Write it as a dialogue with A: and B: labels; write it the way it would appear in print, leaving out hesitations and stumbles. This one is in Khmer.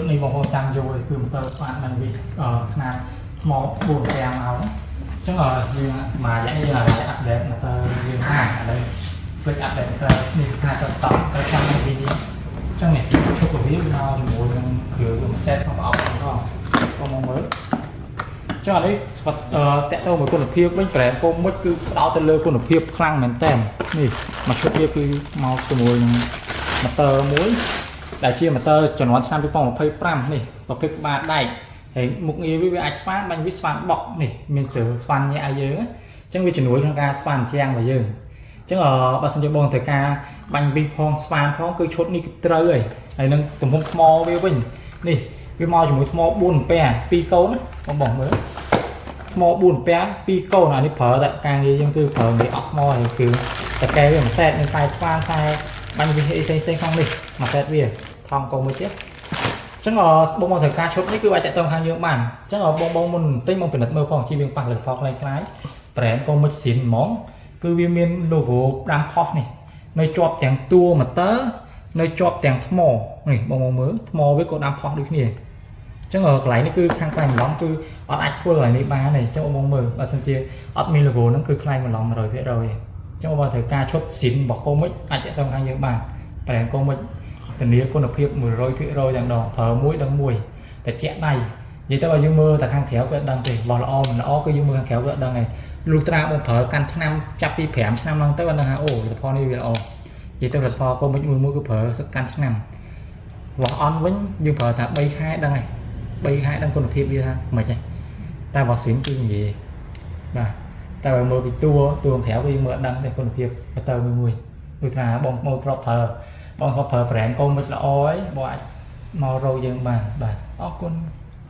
A: នេះបងប្អូនចាំយូរគឺម៉ូទ័រស្វានបាញ់វិសខ្នាតថ្ម4ទាំងមកអញ្ចឹងយើងមួយរយៈយើងឲ្យ update ម៉ូទ័រយើងបានឥឡូវភ្លេច update ម៉ូទ័រនេះថាទៅតទៅចាំនៅទីនេះអញ្ចឹងនេះឈុតវាមកជាមួយនឹងគ្រឿងមួយ set ក្នុងប្រអប់ហ្នឹងបងមកមើលចុះអានេះស្បតាក់ទងមួយគុណភាពវិញ brand កុំមុជគឺផ្ដោតទៅលើគុណភាពខ្លាំងមែនតើនេះមួយឈុតវាគឺមកជាមួយនឹងម៉ូទ័រមួយដែលជាម៉ូទ័រជំនាន់ឆ្នាំ2025នេះប្រភេទក្បាលដែកហើយមុខងារវាវាអាចស្វានបាញ់វាស្វានបក់នេះមានស្រើស្វានញាក់ឲ្យយើងអញ្ចឹងវាជំនួយក្នុងការស្វានជាងរបស់យើងអញ្ចឹងអឺបើសិនជាបងត្រូវការបាញ់វិសផងស្វានផងគឺឈុតនេះគឺត្រូវហើយហើយនឹងទំហំថ្មវាវិញនេះវាមកជាមួយថ្ម4ពែ2កូនណាបងបងមើល ថ្ម4ពា2កូនអានេះប្រើតែការងារយើងគឺប្រើងាយអស់ថ្មហើយគឺតែកែវាមួយសែតមានតែស្វានតែបាញ់វិសអីផ្សេងផ្សេងក្នុងនេះមួយសែតវាថងកូនមួយទៀតអញ្ចឹងបងមកត្រូវការឈុតនេះគឺអាចតាក់ទងខាងយើងបានអញ្ចឹងបងបងមុនទិញបងពិនិត្យមើលផងជីវៀងប៉ះផលិតផលខ្លាំងខ្លាយ brand កុំមួយស៊ីនហ្មងគឺវាមាន logo ដាំផុសនេះនៅជាប់ទាំងតួម៉ូទ័រនៅជាប់ទាំងថ្មនេះបងបងមើលថ្មវាក៏ដាំផុសដូចគ្នា អញ្ចឹងកន្លែងនេះគឺខាងខ្លែងបន្លំគឺអត់អាចធ្វើកន្លែងនេះបានទេអញ្ចឹងបងមើលបើសិនជាអត់មាន logo ហ្នឹងគឺខ្លែងបន្លំ100%ទេអញ្ចឹងបងត្រូវការឈុតស៊ីនរបស់កូមិចអាចតាក់ទងខាងយើងបាន brand កូមិចធានាគុណភាព100%តែម្ដងប្រើមួយដឹងមួយតែជាក់ដៃនិយាយទៅបើយើងមើលតែខាងក្រៅគឺអត់ដឹងទេរបស់ល្អមិនល្អគឺយើងមើលខាងក្រៅគឺអត់ដឹងទេលុះត្រាបងប្រើកាន់ឆ្នាំចាប់ពី5ឆ្នាំឡើងទៅបានដឹងថាអូលទ្ធផលនេះវាល្អនិយាយទៅលទ្ធផលកូមិចមួយមួយគឺប្រើសឹកកាន់ឆ្នាំរបស់អន់វិញយើងប្រើថា3ខែដឹងហើយ 3ខែដឹងគុណភាពវាថាមិនទេតែបើស៊ីនគឺនិយាយបាទតែបើមើលពីតួតួខាងក្រៅគឺយើងមើលអត់ដឹងទេគុណភាពបតើមួយមួយដូចថាបងមកធ្លាប់ប្រើបងធ្លាប់ប្រើ brand កុំមិនល្អហើយបងអាចមករកយើងបានបាទអរគុណ។